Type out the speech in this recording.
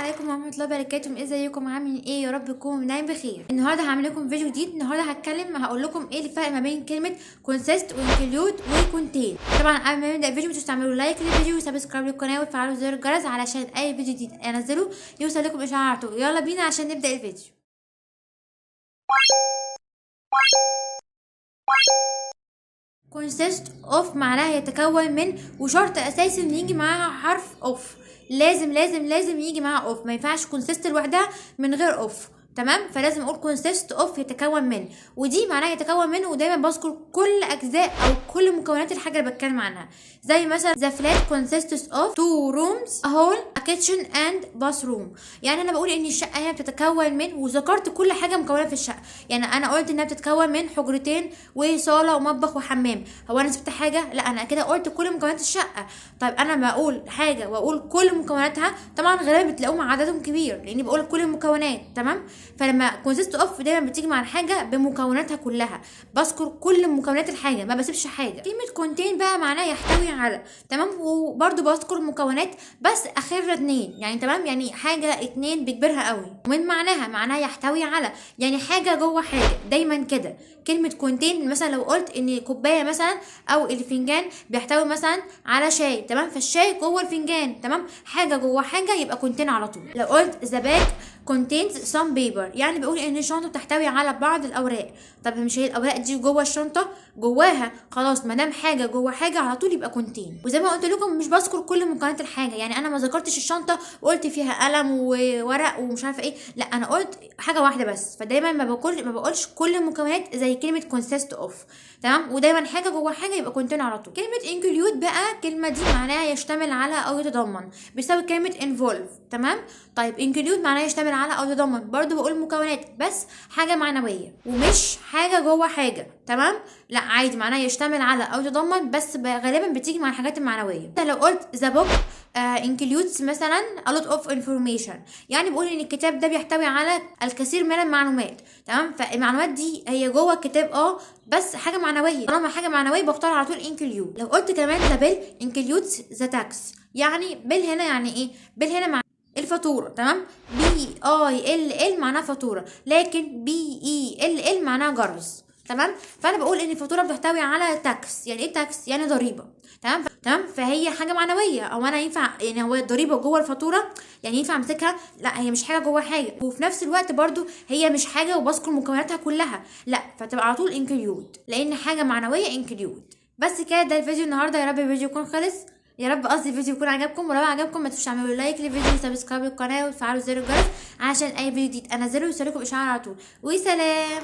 عليكم ورحمة الله وبركاته. ازيكم؟ عاملين ايه؟ يا رب تكونوا دايما بخير. النهارده هعمل لكم فيديو جديد. النهارده هتكلم، هقول لكم ايه الفرق ما بين كلمة consist و include و contain. طبعا قبل ما نبدا الفيديو متنسوش تعملوا like للفيديو و subscribe للقناة وتفعلوا زر الجرس علشان اي فيديو جديد انزله يوصل لكم اشعار على طول. يلا بينا عشان نبدا الفيديو. consist of معناها يتكون من، وشرط اساسي ان يجي معاها حرف of. لازم لازم لازم يجي معاها of، ما ينفعش consist لوحدها من غير of، تمام؟ فلازم اقول consist of يتكون من، ودي معناها يتكون من، ودايما بذكر كل اجزاء او كل مكونات الحاجة اللي بتكلم عنها، زي مثلا the flat consists of two rooms، a hall، a kitchen and bathroom. يعني انا بقول ان الشقة هنا بتتكون من، وذكرت كل حاجة مكونة في الشقه. يعني انا قلت انها بتتكون من حجرتين وصاله ومطبخ وحمام. هو انا سبت حاجه؟ لا، انا كده قلت كل مكونات الشقه. طيب، انا بقول حاجة واقول كل مكوناتها، طبعا غالبا بتلاقوهم عددهم كبير لاني بقول كل المكونات، تمام؟ فلما consist of دايما بتيجي مع الحاجة بمكوناتها كلها، بذكر كل مكونات الحاجه، ما بسيبش حاجه. كلمة contain بقى معناها يحتوي على، تمام؟ وبرده بذكر مكونات بس اخرها اتنين يعني، تمام؟ يعني حاجة اتنين بكبرها قوي. ومن معناها، معناها يحتوي على، يعني حاجة جوه حاجه. دايما كده كلمة contain، مثلا لو قلت ان كوباية مثلا او الفنجان بيحتوي مثلا على شاي، تمام؟ فالشاي جوه الفنجان، تمام؟ حاجة جوه حاجة يبقى contain على طول. لو قلت the bag contains some paper، يعني بيقول ان الشنطة بتحتوي على بعض الاوراق. طب مش هي الاوراق دي جوه الشنطه؟ جواها، خلاص، ما دام حاجة جوه حاجة على طول يبقى contain. وزي ما قلت لكم مش بذكر كل مكونات الحاجه، يعني انا ما ذكرتش الشنطة وقلت فيها قلم وورق ومش عارفه ايه، لا، انا قلت حاجة واحدة بس. فدايما ما بقولش كل المكونات زي كلمة consist of، تمام؟ ودايما حاجة جوه حاجة يبقى contain على طول. كلمة include بقى، الكلمة دي معناها يشتمل على او يتضمن، بيساوي كلمة involve، تمام؟ طيب، include معناها يشتمل على او يتضمن، برضو بقول مكونات بس حاجة معنوية ومش حاجة جوه حاجه، تمام؟ لا، عادي، معناها يشتمل على او يتضمن، بس غالبا بتيجي مع الحاجات المعنويه. لو قلت the book includes مثلا a lot of information، يعني بقول ان الكتاب ده بيحتوي على الكثير من المعلومات، تمام؟ فالمعلومات دي هي جوه الكتاب بس حاجة معنويه. طالما حاجة معنوية بختار على طول include. لو قلت كمان the bill includes the tax، يعني bill هنا يعني ايه؟ bill هنا مع الفاتوره، تمام؟ B I L L معناها فاتوره، لكن B E L L معناها جرس، تمام؟ فانا بقول ان الفاتورة بتحتوي على tax. يعني ايه tax؟ يعني ضريبه، تمام؟ تمام، فهي حاجة معنويه. او انا ينفع، يعني هو الضريبة جوه الفاتوره؟ يعني ينفع امسكها؟ لا، هي مش حاجة جوه حاجه، وفي نفس الوقت برضو هي مش حاجة وبذكر مكوناتها كلها، لا، فتبقى على طول include، لان حاجة معنوية include. بس كده، ده الفيديو النهارده. يا رب الفيديو يكون خلص، يا رب قصدي الفيديو يكون عجبكم. ولو عجبكم ما تنسوش تعملوا like للفيديو و subscribe للقناة وتفعلوا زر الجرس عشان اي فيديو جديد انزله يوصلكم اشعار على طول. وسلام.